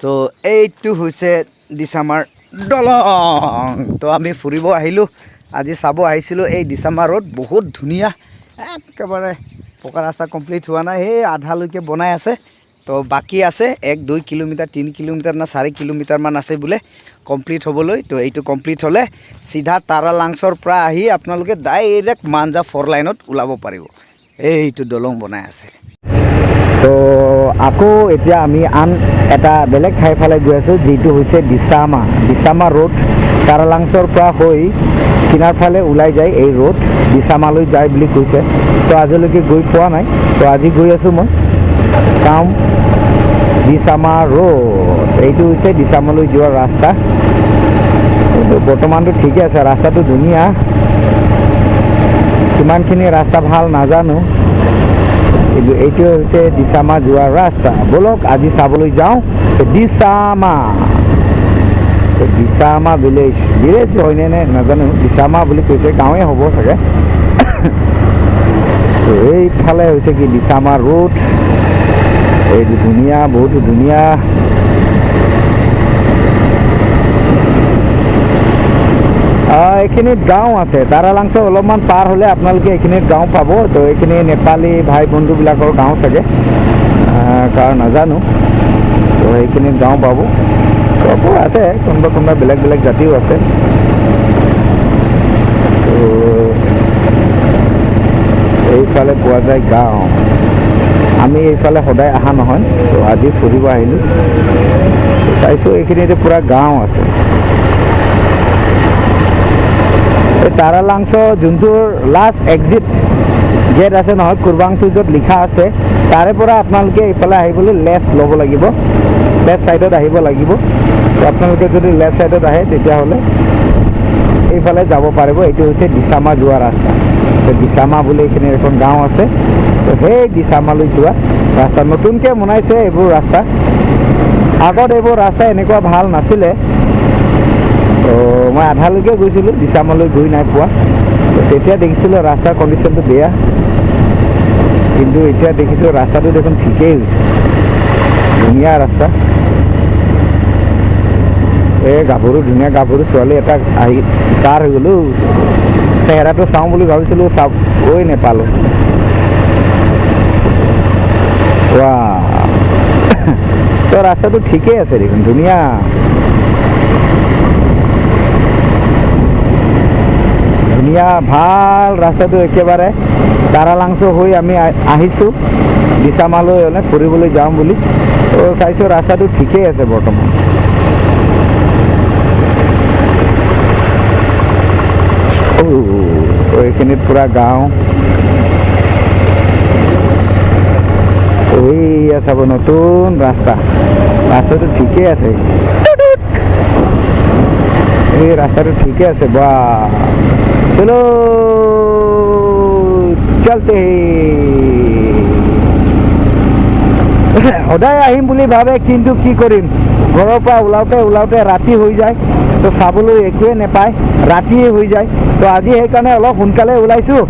তো এইটো হৈছে দিচামাৰ দলং। তো আমি ফুৰিব আহিলোঁ, আজি চাব আহিছিলোঁ এই দিচামা ৰোড। বহুত ধুনীয়া, একেবাৰে পকা ৰাস্তা কমপ্লিট হোৱা নাই, সেই আধালৈকে বনাই আছে। তো বাকী আছে 1-2 কিলোমিটাৰ, 3 কিলোমিটাৰ না 4 কিলোমিটাৰমান আছে বোলে কমপ্লিট হ'বলৈ। তো এইটো কমপ্লিট হ'লে চিধা তাৰালাংছৰ পৰা আহি আপোনালোকে ডাইৰেক্ট মাঞ্জা 4 লাইনত ওলাব পাৰিব। এইটো দলং বনাই আছে। তো আকৌ এতিয়া আমি আন এটা বেলেগ ঠাইৰ ফালে গৈ আছোঁ, যিটো হৈছে দিচামা। দিচামা ৰোড তাৰালাংছৰ পৰা হৈ কিনাৰ ফালে ওলাই যায়। এই ৰোড দিচামালৈ যায় বুলি কৈছে। তো আজিলৈকে গৈ পোৱা নাই, তো আজি গৈ আছোঁ মই। চাওঁ দিচামা ৰোড, এইটো হৈছে দিচামালৈ যোৱাৰ ৰাস্তা। কিন্তু বৰ্তমানটো ঠিকে আছে, ৰাস্তাটো ধুনীয়া। কিমানখিনি ৰাস্তা ভাল নাজানো, কিন্তু এইটোৱে হৈছে দিচামা যোৱাৰ ৰাস্তা। ব'লক আজি চাবলৈ যাওঁ দিচামা। দিচামা ভিলেজ, ভিলেজ হয়নে নে নাজানো, দিচামা বুলি কৈছে, গাঁৱে হ'ব চাগে। এইফালে হৈছে কি দিচামা ৰোড। এইটো ধুনীয়া, বহুত ধুনীয়া। এইখিনিত গাঁও আছে, তাৰালাংছ অলপমান পাৰ হ'লে আপোনালোকে এইখিনিত গাঁও পাব। তো এইখিনি নেপালী ভাই বন্ধুবিলাকৰ গাঁও চাগে, কাৰ নাজানো। তো সেইখিনিত গাঁও পাব, চবো আছে, কোনোবা কোনোবা বেলেগ বেলেগ জাতিও আছে। তো এইফালে পোৱা যায় গাঁও। আমি এইফালে সদায় অহা নহয়, তো আজি ফুৰিব আহিলোঁ, চাইছোঁ এইখিনিতে পূৰা গাঁও আছে। এই তাৰালাংছ যোনটোৰ লাষ্ট এক্সিট গেট আছে নহয়, কুৰবাংটো য'ত লিখা আছে, তাৰে পৰা আপোনালোকে এইফালে আহিবলৈ লেফ্ট ল'ব লাগিব, লেফ্ট ছাইডত আহিব লাগিব। তো আপোনালোকে যদি লেফ্ট ছাইডত আহে তেতিয়াহ'লে এইফালে যাব পাৰিব। এইটো হৈছে দিচামা যোৱা ৰাস্তা। তো দিচামা বুলি এইখিনি এখন গাঁও আছে। তো সেই দিচামালৈ যোৱা ৰাস্তা নতুনকৈ বনাইছে এইবোৰ ৰাস্তা। আগত এইবোৰ ৰাস্তা এনেকুৱা ভাল নাছিলে। তো মই আধালৈকে গৈছিলোঁ, দিচামালৈ গৈ নাই পোৱা। তো তেতিয়া দেখিছিলোঁ ৰাস্তাৰ কণ্ডিশ্যনটো বেয়া, কিন্তু এতিয়া দেখিছোঁ ৰাস্তাটো দেখোন ঠিকেই হৈছে, ধুনীয়া ৰাস্তা। এই গাভৰু, ধুনীয়া গাভৰু ছোৱালী এটা আহি পাৰ হৈ গ'লো। চেহেৰাটো চাওঁ বুলি ভাবিছিলোঁ, চাবই নেপালোঁ। তো ৰাস্তাটো ঠিকেই আছে দেখোন, ধুনীয়া। ধুনীয়া ভাল ৰাস্তাটো, একেবাৰে তাৰালাংছ হৈ আমি আহিছোঁ দিচামালৈ মানে ফুৰিবলৈ যাম বুলি। তো চাইছোঁ ৰাস্তাটো ঠিকেই আছে বৰ্তমান। এইখিনিত পূৰা গাঁও। এইয়া চাব নতুন ৰাস্তা, ৰাস্তাটো ঠিকেই আছে। এই ৰাস্তাটো ঠিকে আছে। বা চলো চলতে। সদায় আহিম বুলি ভাবে, কিন্তু কি কৰিম, ঘৰৰ পৰা ওলাওঁতে ওলাওঁতে ৰাতি হৈ যায়। তো চাবলৈ একোৱে নাপায়, ৰাতিয়ে হৈ যায়। তো আজি সেইকাৰণে অলপ সোনকালে ওলাইছোঁ,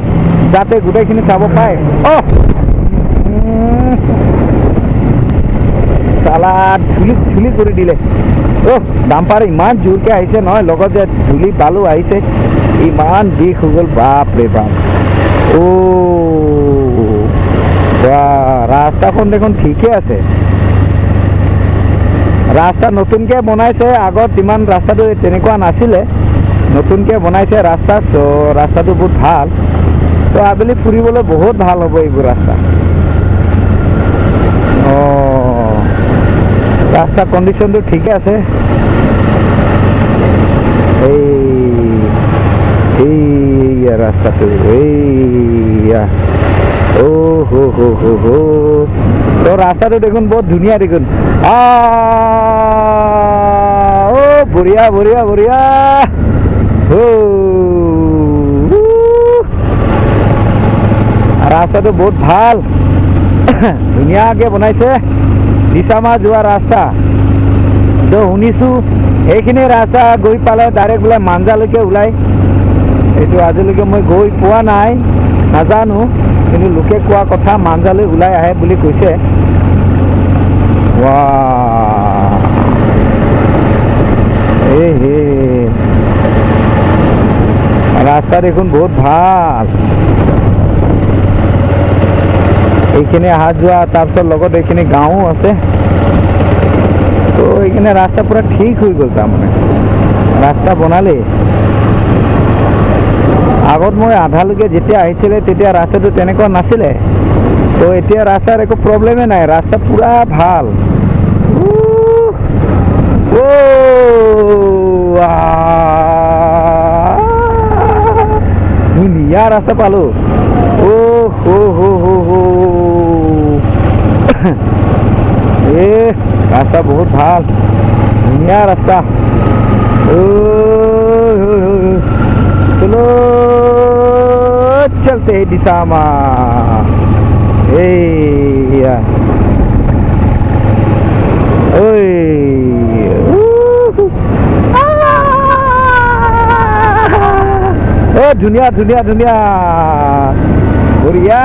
যাতে গোটেইখিনি চাব পায়। অ' চালা ধূলি ধূলি কৰি দিলে। অ' ডাম্পাৰ ইমান জোৰকৈ আহিছে নহয়, লগত যে ধূলি বালু আহিছে, ইমান বিষ হৈ গ'ল, বাপ ৰে বাপ। অ' ৰাস্তাখন দেখোন ঠিকে আছে, ৰাস্তা নতুনকৈ বনাইছে। আগত ইমান ৰাস্তাটো তেনেকুৱা নাছিলে, নতুনকৈ বনাইছে ৰাস্তা। চ' ৰাস্তাটো বহুত ভাল। তো আবেলি ফুৰিবলৈ বহুত ভাল হ'ব এইবোৰ ৰাস্তা। অঁ, ৰাস্তা কণ্ডিশ্যনটো ঠিকে আছে। এইয়া ৰাস্তাটো, এইয়া অ' হো হো হো হো। তো ৰাস্তাটো দেখোন বহুত ধুনীয়া দেখোন। অ' বঢ়িয়া বঢ়িয়া বঢ়িয়া। ৰাস্তাটো বহুত ভাল, ধুনীয়াকৈ বনাইছে। দিচামা যোৱা ৰাস্তা। তো শুনিছোঁ এইখিনি ৰাস্তা গৈ পালে ডাইৰেক্ট বোলে মাঞ্জালৈকে ওলায়। এইটো আজিলৈকে মই গৈ পোৱা নাই, নাজানো, কিন্তু লোকে কোৱা কথা মাঞ্জালৈ ওলাই আহে বুলি কৈছে। ৱা ৰাস্তা দেখোন বহুত ভাল। এইখিনি অহা যোৱা, তাৰপিছত লগত এইখিনি গাঁৱো আছে। তো এইখিনি ৰাস্তা পূৰা ঠিক হৈ গ'ল, তাৰমানে ৰাস্তা বনালেই। আগত মই আধালৈকে যেতিয়া আহিছিলে তেতিয়া ৰাস্তাটো তেনেকুৱা নাছিলে। তো এতিয়া ৰাস্তাৰ একো প্ৰব্লেমেই নাই, ৰাস্তা পূৰা ভাল। ধুনীয়া ৰাস্তা পালোঁ। অ' হো হো হো, এই ৰাস্তা বহুত ভাল, ধুনীয়া ৰাস্তা। চলো চলতে দিছামা। এইয়া ঐ, অ ধুনীয়া ধুনীয়া ধুনীয়া, বঢ়িয়া।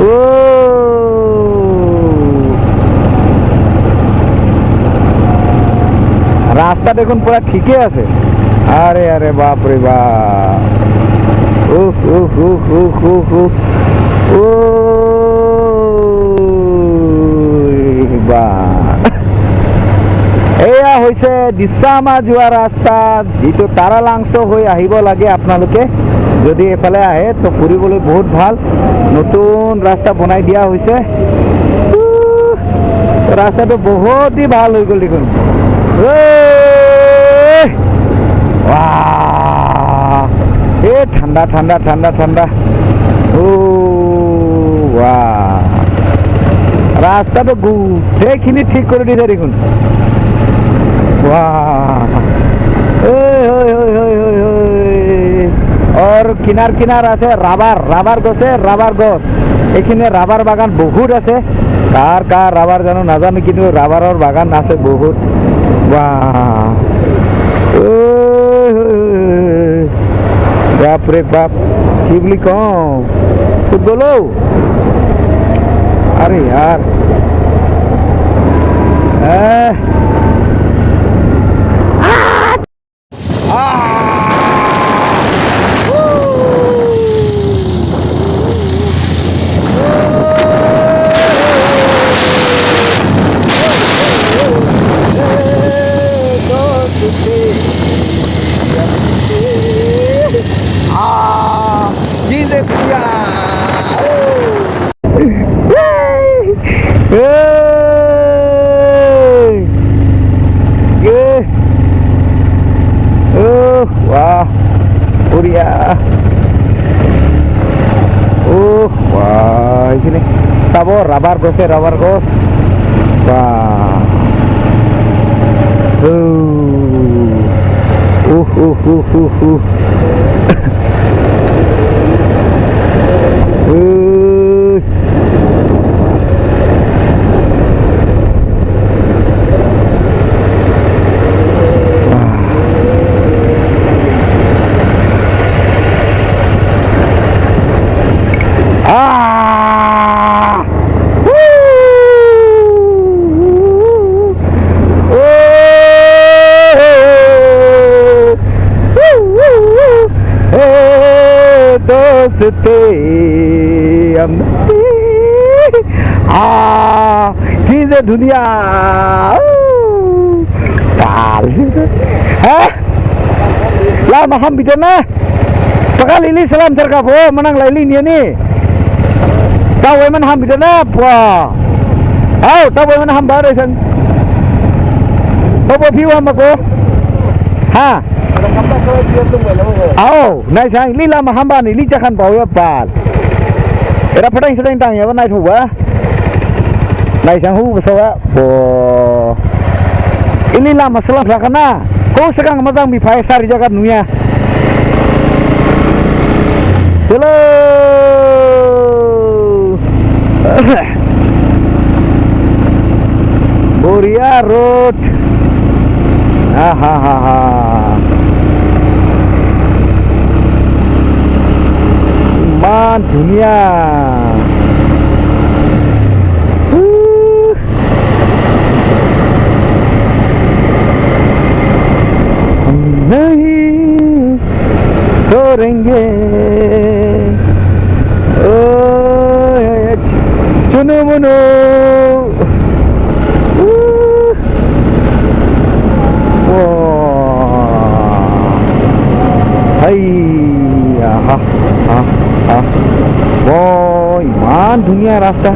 অ ৰাস্তা দেখোন পুৰা ঠিকেই আছে। আৰে আৰে বাপ ৰে বাপ, উহ উহ উহ উহ উহ উহ, বা এয়া হৈছে দিছামা যোৱা ৰাস্তা, যিটো তাৰালাংছ হৈ আহিব লাগে। আপোনালোকে যদি এইফালে আহে তো ফুৰিবলৈ বহুত ভাল, নতুন ৰাস্তা বনাই দিয়া হৈছে। ৰাস্তাটো বহুতেই ভাল হৈ গ'ল দেখোন। এই ঠাণ্ডা ঠাণ্ডা ঠাণ্ডা ঠাণ্ডা। ৰাস্তাটো গোটেইখিনি ঠিক কৰি দিছে দেখোন। আৰু কিনাৰ কিনাৰ আছে ৰাবাৰ, ৰাবাৰ গছে, ৰাবাৰ গছ। এইখিনি ৰাবাৰ বাগান বহুত আছে। কাৰ কাৰ ৰাবাৰ জানো নাজানো, কিন্তু ৰাবাৰৰ বাগান আছে বহুত। বাপৰে বাপ, কি বুলি কওঁ, ক'ত গ'লো? আৰে ইয়াৰ চাব ৰাবাৰ গছে, ৰাবাৰ গছ। উহ উহ উহ উহ উহ। কি যে ধুনীয়া lama ham bidana pakal ini salam terkabo menang laili ni tahu man ham bidana pa au tahu man ham bare san tahu piu ham ko ha au nai sang li lama ham ba ni li jakhan bau ya bal era phatang sedang tang ya nai thu ba nai sang hu so ba bo ini lama salam rakana ko sekarang mazang bi phai sari jagat nuya चलो बोरिया road हा हा हा हा ইমান ধুনীয়া। नहीं तो करेंगे। ओ चुनु मुनु। হা হা, ইমান ধুনীয়া ৰাস্তা।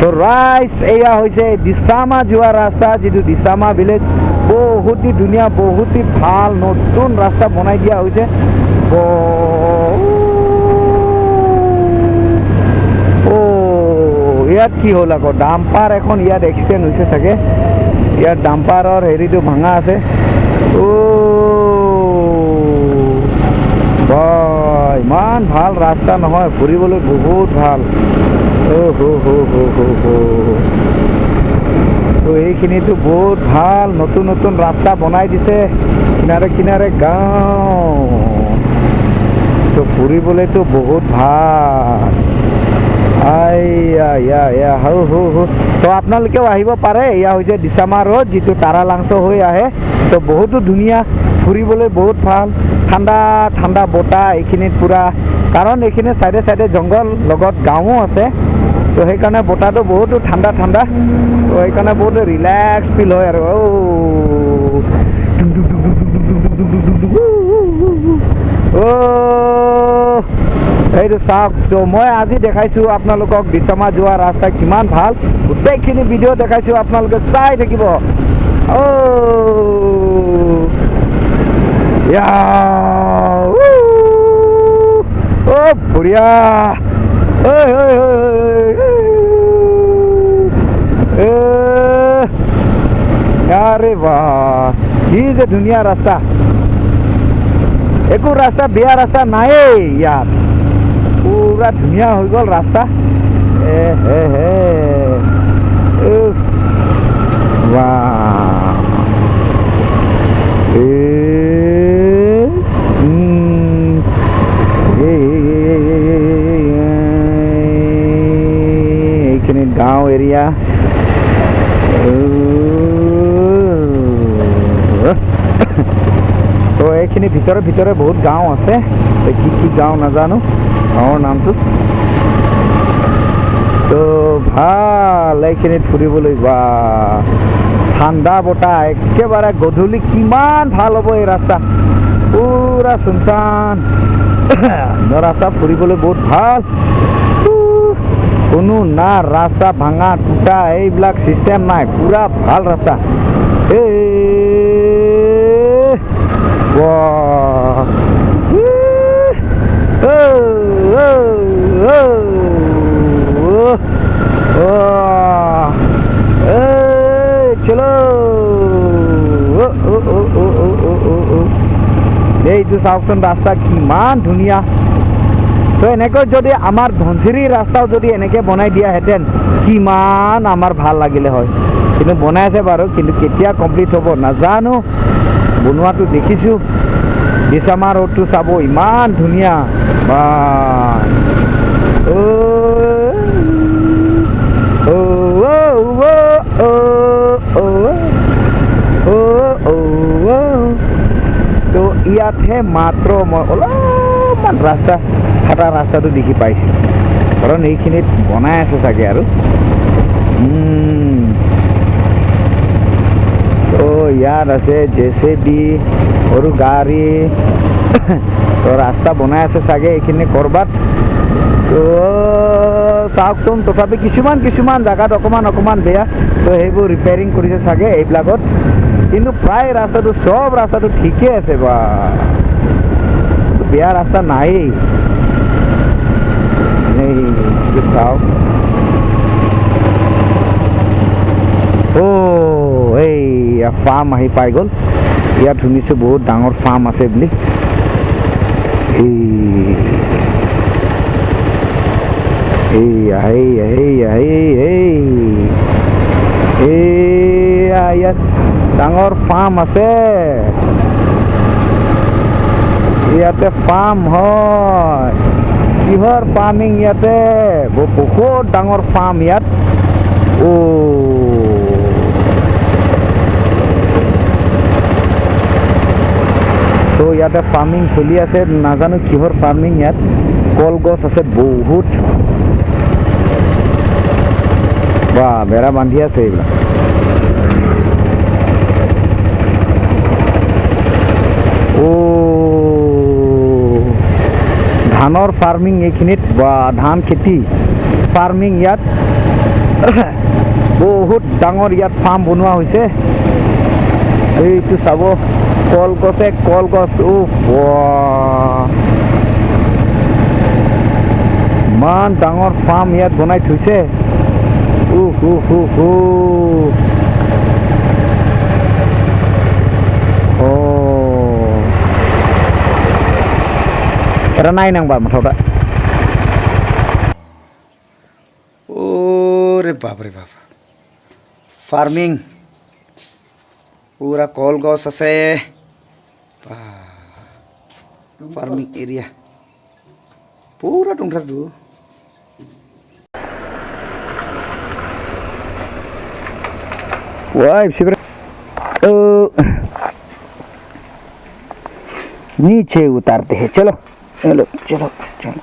তো ৰাইজ, এয়া হৈছে দিচামা যোৱা ৰাস্তা, যিটো দিচামা ভিলেজ। বহুতেই ধুনীয়া, বহুতেই ভাল নতুন ৰাস্তা বনাই দিয়া হৈছে। ইয়াত কি হ'ল আকৌ, ডাম্পাৰ এখন ইয়াত এক্সিডেণ্ট হৈছে চাগে। ইয়াত ডাম্পাৰৰ হেৰিটো ভাঙা আছে। অ' ইমান ভাল ৰাস্তা নহয়, ফুৰিবলৈ বহুত ভাল। অ' হ হ হ হ হ। তো এইখিনিতো বহুত ভাল নতুন নতুন ৰাস্তা বনাই দিছে, কিনাৰে কিনাৰে গাঁও। তো ফুৰিবলৈতো বহুত ভাল। আইয়া, হৌ হৌ হৌ। তো আপোনালোকেও আহিব পাৰে। এয়া হৈছে দিচামা ৰোড, যিটো তাৰালাংছ হৈ আহে। তো বহুতো ধুনীয়া, ফুৰিবলৈ বহুত ভাল, ঠাণ্ডা ঠাণ্ডা বতাহ এইখিনিত পূৰা, কাৰণ এইখিনি চাইডে চাইডে জংঘল, লগত গাঁৱো আছে। তো সেইকাৰণে বতাহটো বহুতো ঠাণ্ডা ঠাণ্ডা। তো সেইকাৰণে বহুত ৰিলেক্স ফিল হয় আৰু। অ' এইটো চাওক। ত' মই আজি দেখাইছোঁ আপোনালোকক দিচামা যোৱা ৰাস্তা কিমান ভাল, গোটেইখিনি ভিডিঅ' দেখাইছোঁ, আপোনালোকে চাই থাকিব। অ' অ' বঢ়িয়া। ঐ ঐ ঐ, আৰে বাহ, কি যে ধুনীয়া ৰাস্তা। একো ৰাস্তা বেয়া ৰাস্তা নায়েই ইয়াত, পুৰা ধুনীয়া হৈ গ'ল ৰাস্তা। এ হে হে, এইখিনি গাঁও এৰিয়া। তো এইখিনি ভিতৰে ভিতৰে বহুত গাঁও আছে, কি কি গাঁও নাজানো গাঁৱৰ নামটো। তো ভাল এইখিনিত ফুৰিবলৈ, বা ঠাণ্ডা বতাহ একেবাৰে। গধূলি কিমান ভাল হ'ব এই ৰাস্তা, পুৰা চুনচান ৰাস্তা, ফুৰিবলৈ বহুত ভাল। কোনো না ৰাস্তা ভাঙা টুটা এইবিলাক চিষ্টেম নাই, পুৰা ভাল ৰাস্তা। এই চলো। এইটো চাওকচোন ৰাস্তা কিমান ধুনীয়া। তো এনেকৈ যদি আমাৰ ধনশিৰি ৰাস্তাও যদি এনেকৈ বনাই দিয়াহেঁতেন কিমান আমাৰ ভাল লাগিলে হয়। কিন্তু বনাই আছে বাৰু, কিন্তু কেতিয়া কমপ্লিট হ'ব নাজানো। বনোৱাটো দেখিছোঁ। দিচামা ৰোডটো চাব ইমান ধুনীয়া। বা তো ইয়াতহে মাত্ৰ মই অলপমান ৰাস্তা ফাটা ৰাস্তাটো দেখি পাইছোঁ, কাৰণ এইখিনিত বনাই আছে চাগে আৰু। তো ইয়াত আছে জেচিবি, সৰু গাড়ী। তো ৰাস্তা বনাই আছে চাগে এইখিনি ক'ৰবাত। তো চাওকচোন, তথাপি কিছুমান কিছুমান জেগাত অকণমান অকণমান বেয়া, তো সেইবোৰ ৰিপেয়াৰিং কৰিছে চাগে এইবিলাকত। কিন্তু প্ৰায় ৰাস্তাটো, চব ৰাস্তাটো ঠিকেই আছে, বা বেয়া ৰাস্তা নায়েই। এইটো চাওক। অ' এই ফাৰ্ম আহি পাই গ'ল। ইয়াত শুনিছোঁ বহুত ডাঙৰ ফাৰ্ম আছে বুলি। এই এইয়া এইয়া এইয়া এই এইয়া ইয়াত ডাঙৰ ফাৰ্ম আছে, ইয়াতে ফাৰ্ম হয়। কিহৰ ফাৰ্মিং ইয়াতে? বহুত ডাঙৰ ফাৰ্ম ইয়াত। অ' ইয়াতে ফাৰ্মিং চলি আছে, নাজানো কিহৰ ফাৰ্মিং। ইয়াত কলগছ আছে বহুত, বা বেৰা বান্ধি আছে এইবিলাক। ধানৰ ফাৰ্মিং এইখিনিত, বা ধান খেতি ফাৰ্মিং ইয়াত বহুত ডাঙৰ ইয়াত ফাৰ্ম বনোৱা হৈছে। এইটো চাব, কলগছে কলগছ। ইমান ডাঙৰ ফাৰ্ম ইয়াত বনাই থৈছে। এটা নাইনাंबा माथाव दा। रे बाप रे बाप, ফাৰ্মিং পুৰা কলগছ আছে, ফাৰ্মিং এৰিয়া পুৰা দंथारदो। नीचे उतारते हैं, चलो चलो चलो चलो।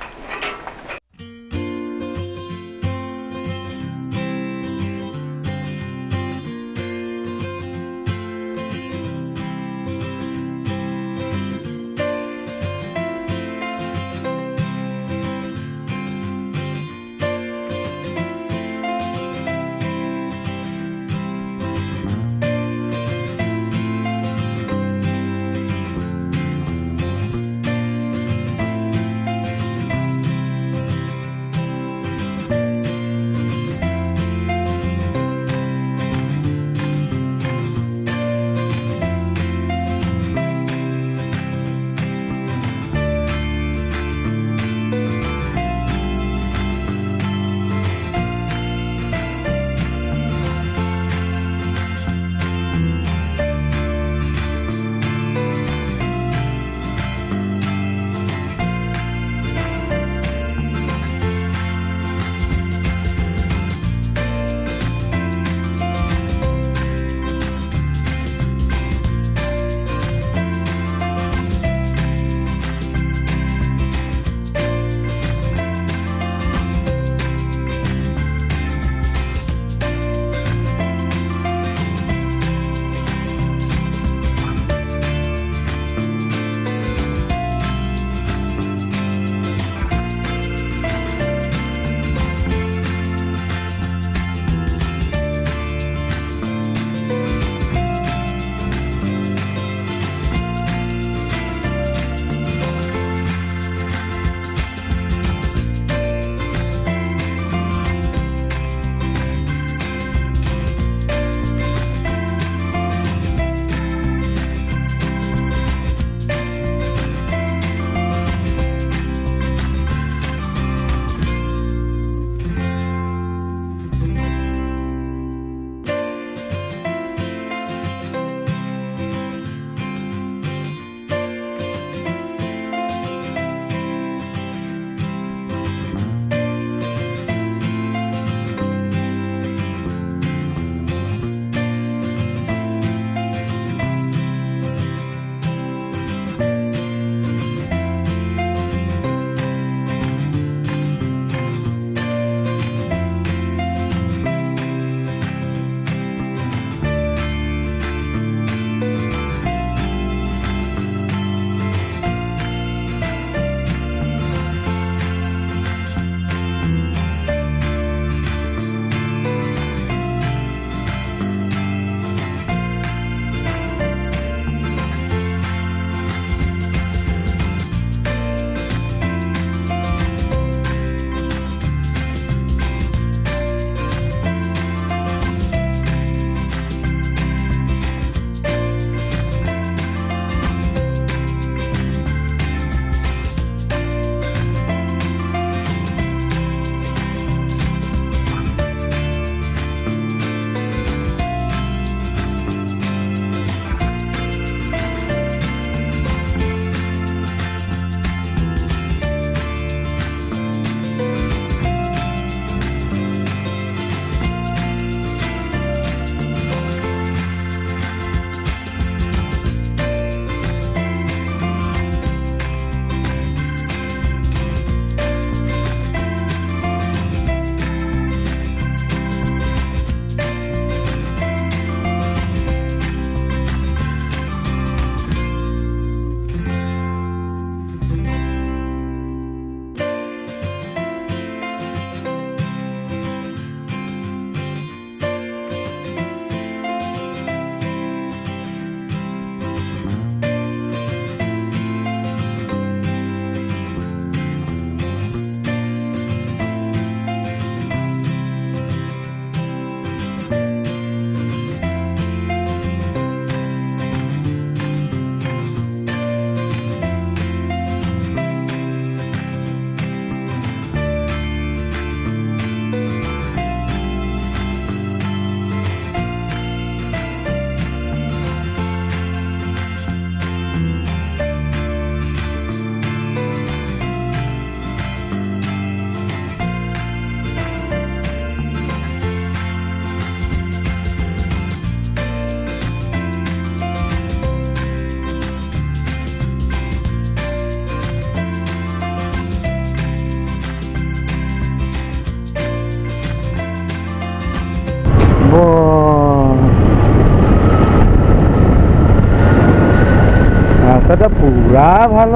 ৰাস্তাটো পুৰা ভাল।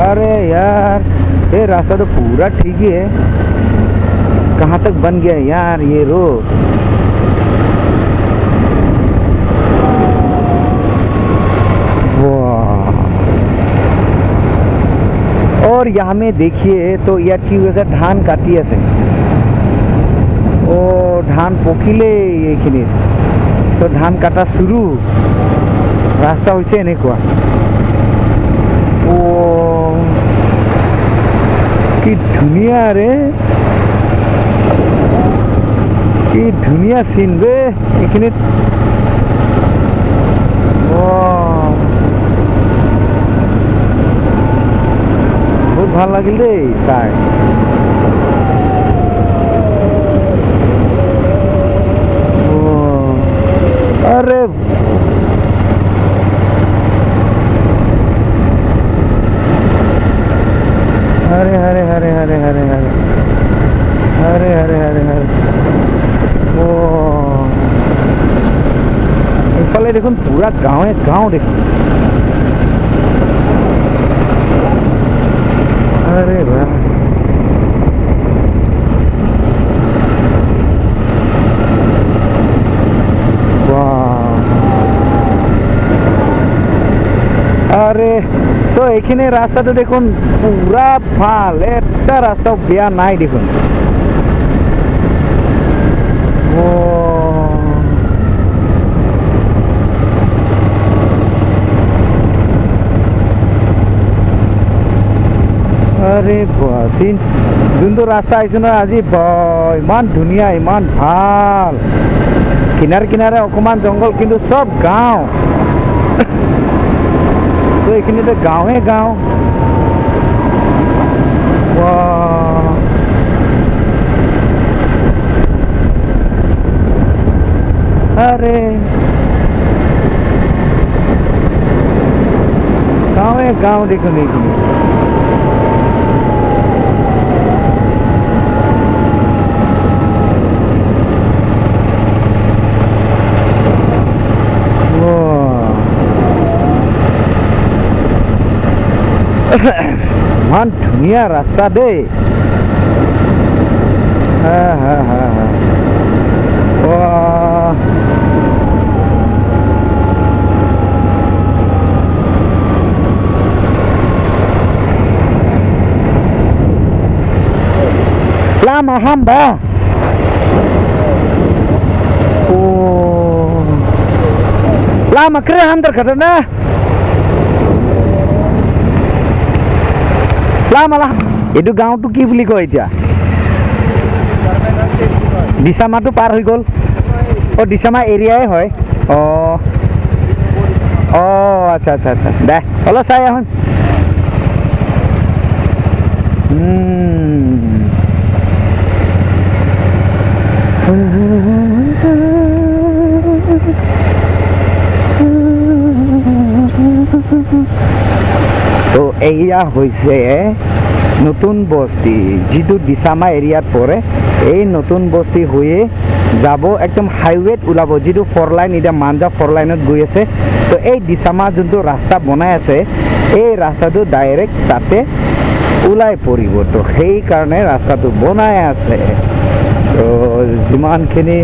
अरे यार ये रास्ता तो पूरा ठीक ही है, कहाँ तक बन गया यार ये रोड। वाह, और यहाँ में देखिए तो ইয়াত কি হৈছে, ধান কাটি আছে। অ' ধান পকিলেই এইখিনিত, তো ধান কাটা শুৰু। ৰাস্তা হৈছে এনেকুৱা। অ' কি ধুনীয়া ৰে, কি ধুনীয়া চিন বে এইখিনিত। বহুত ভাল লাগিল দেই চাই। আৰে হৰে হৰে হৰে হৰে হৰে হৰে হৰে হৰে হৰে হৰে। অ' এইফালে দেখোন পুৰা গাঁৱে গাঁও দেখোন। আৰে বাহ, আৰে তো এইখিনি ৰাস্তাটো দেখোন পুৰা ভাল, এটা ৰাস্তাও বেয়া নাই দেখোন। আৰে চিন যোনটো ৰাস্তা আহিছো নহয় আজি, ইমান ধুনীয়া, ইমান ভাল। কিনাৰে কিনাৰে অকণমান জংঘল, কিন্তু চব গাঁও। তো এইখিনিতে গাঁৱে গাঁও। আৰে গাঁৱে গাঁও দেখোন এইখিনি। ইমান ধুনীয়া ৰাস্তা দেই। হা হা হা হা। Lama hamba. Oh. Lama kere hamdar katana. Lama এইটো গাঁওটো কি বুলি কয় এতিয়া? দিছামাটো পাৰ হৈ গ'ল। অ' দিছামা এৰিয়াই হয়। অ' অ' আচ্ছা আচ্ছা আচ্ছা, দে অলপ চাই আহোঁ। তো এইয়া হৈছে নতুন বস্তি, যিটো দিছামা এৰিয়াত পৰে। এই নতুন বস্তি হৈয়ে যাব একদম হাইৱেত ওলাব, যিটো ফ'ৰ লাইন এতিয়া মাঞ্জা ফ'ৰ লাইনত গৈ আছে। তো এই দিছামা যোনটো ৰাস্তা বনাই আছে, এই ৰাস্তাটো ডাইৰেক্ট তাতে ওলাই পৰিব। তো সেইকাৰণে ৰাস্তাটো বনাই আছে। তো যিমানখিনি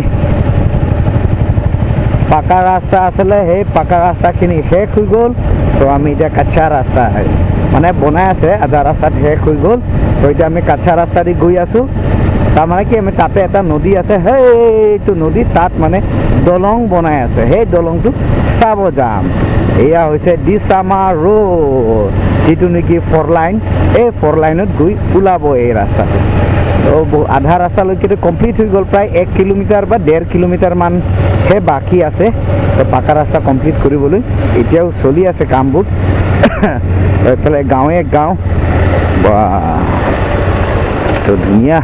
পাকা ৰাস্তা আছিলে, সেই পাকা ৰাস্তাখিনি শেষ হৈ গ'ল। তো আমি এতিয়া কাচ্চা ৰাস্তা মানে বনাই আছে, আধা ৰাস্তাত শেষ হৈ গ'ল। তো এতিয়া আমি কাচ্চা ৰাস্তা দি গৈ আছোঁ। তাৰমানে কি, আমি তাতে এটা নদী আছে, সেইটো নদী তাত মানে দলং বনাই আছে, সেই দলংটো চাব যাম। এয়া হৈছে দিছামা ৰোড, যিটো নেকি ফ'ৰ লাইন। এই ফ'ৰ লাইনত গৈ ওলাব এই ৰাস্তাটো। তো আধা ৰাস্তালৈকেতো কমপ্লিট হৈ গ'ল, প্ৰায় 1 কিলোমিটাৰ বা 1.5 কিলোমিটাৰমানহে বাকী আছে। তো পাকা ৰাস্তা কমপ্লিট কৰিবলৈ এতিয়াও চলি আছে কামবোৰ। এইফালে গাঁৱে গাঁও, বা তো ধুনীয়া।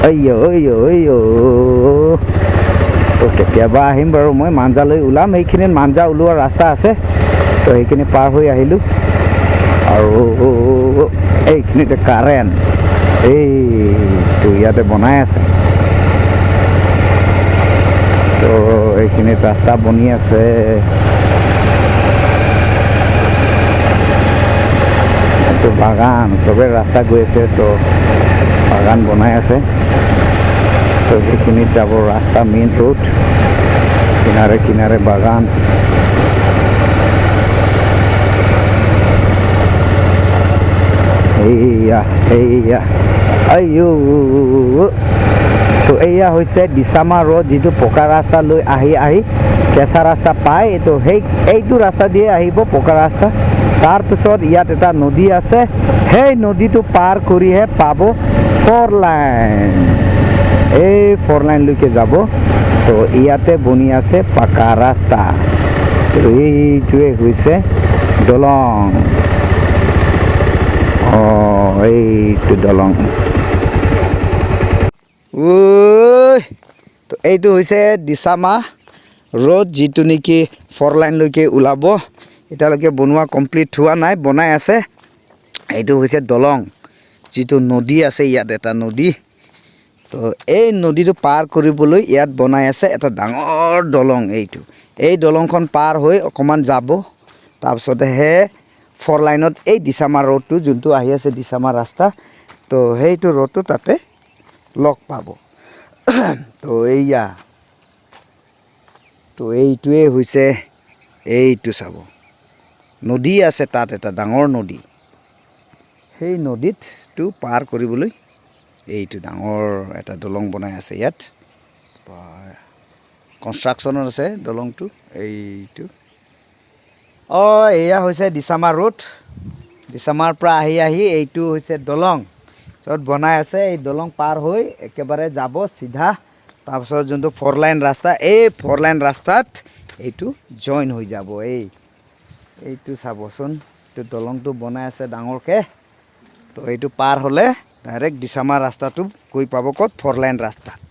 অಯ್য অಯ್য অಯ್য। তো কেতিয়াবা আহিম বাৰু মই মাঞ্জালৈ ওলাম। সেইখিনিত মাঞ্জা ওলোৱা ৰাস্তা আছে, তো সেইখিনি পাৰ হৈ আহিলোঁ। আৰু এইখিনিতে কাৰেণ্ট, এইটো ইয়াতে বনাই আছে। তো এইখিনিত ৰাস্তা বনি আছে। এইটো বাগান, চবে ৰাস্তা গৈ আছে, চ' বাগান বনাই আছে। তো সেইখিনিত যাব ৰাস্তা, মেইন ৰোড, কিনাৰে কিনাৰে বাগান। এইয়া এইয়া আইয়ো। তো এইয়া হৈছে দিচামা ৰোড, যিটো পকা ৰাস্তা লৈ আহি আহি কেঁচা ৰাস্তা পায়। তো এইটো ৰাস্তা দিয়ে আহিব পকা ৰাস্তা। তাৰপিছত ইয়াত এটা নদী আছে, সেই নদীটো পাৰ কৰিহে পাব ফ'ৰ লাইন। এই ফ'ৰ লাইনলৈকে যাব। তো ইয়াতে বনি আছে পাকা ৰাস্তা। তো এইটোৱে হৈছে দলং। অঁ, এইটো দলং। ঐ, তো এইটো হৈছে দিচামা ৰোড, যিটো নেকি ফ'ৰ লাইনলৈকে ওলাব। এতিয়ালৈকে বনোৱা কমপ্লিট হোৱা নাই, বনাই আছে। এইটো হৈছে দলং, যিটো নদী আছে ইয়াত এটা নদী। তো এই নদীটো পাৰ কৰিবলৈ ইয়াত বনাই আছে এটা ডাঙৰ দলং। এই দলংখন পাৰ হৈ অকণমান যাব, তাৰপিছতহে ফ'ৰ লাইনত এই দিচামা ৰোডটো যোনটো আহি আছে, দিচামা ৰাস্তা, তো সেইটো ৰোডটো তাতে লগ পাব। তো এইয়া, তো এইটোৱে হৈছে, এইটো চাব, নদী আছে তাত এটা ডাঙৰ নদী। সেই নদীতটো পাৰ কৰিবলৈ এইটো ডাঙৰ এটা দলং বনাই আছে। ইয়াত কনষ্ট্ৰাকশ্যনত আছে দলংটো এইটো। অঁ, এয়া হৈছে দিচামা ৰোড। দিচামাৰ পৰা আহি আহি এইটো হৈছে দলং য'ত বনাই আছে। এই দলং পাৰ হৈ একেবাৰে যাব চিধা, তাৰপিছত যোনটো ফ'ৰ লাইন ৰাস্তা, এই ফ'ৰ লাইন ৰাস্তাত এইটো জইন হৈ যাব। এইটো চাবচোন, এইটো দলংটো বনাই আছে ডাঙৰকৈ। তো এইটো পাৰ হ'লে ডাইৰেক্ট দিচামা ৰাস্তাটো গৈ পাব ক'ত? ফ'ৰ লাইন ৰাস্তাত।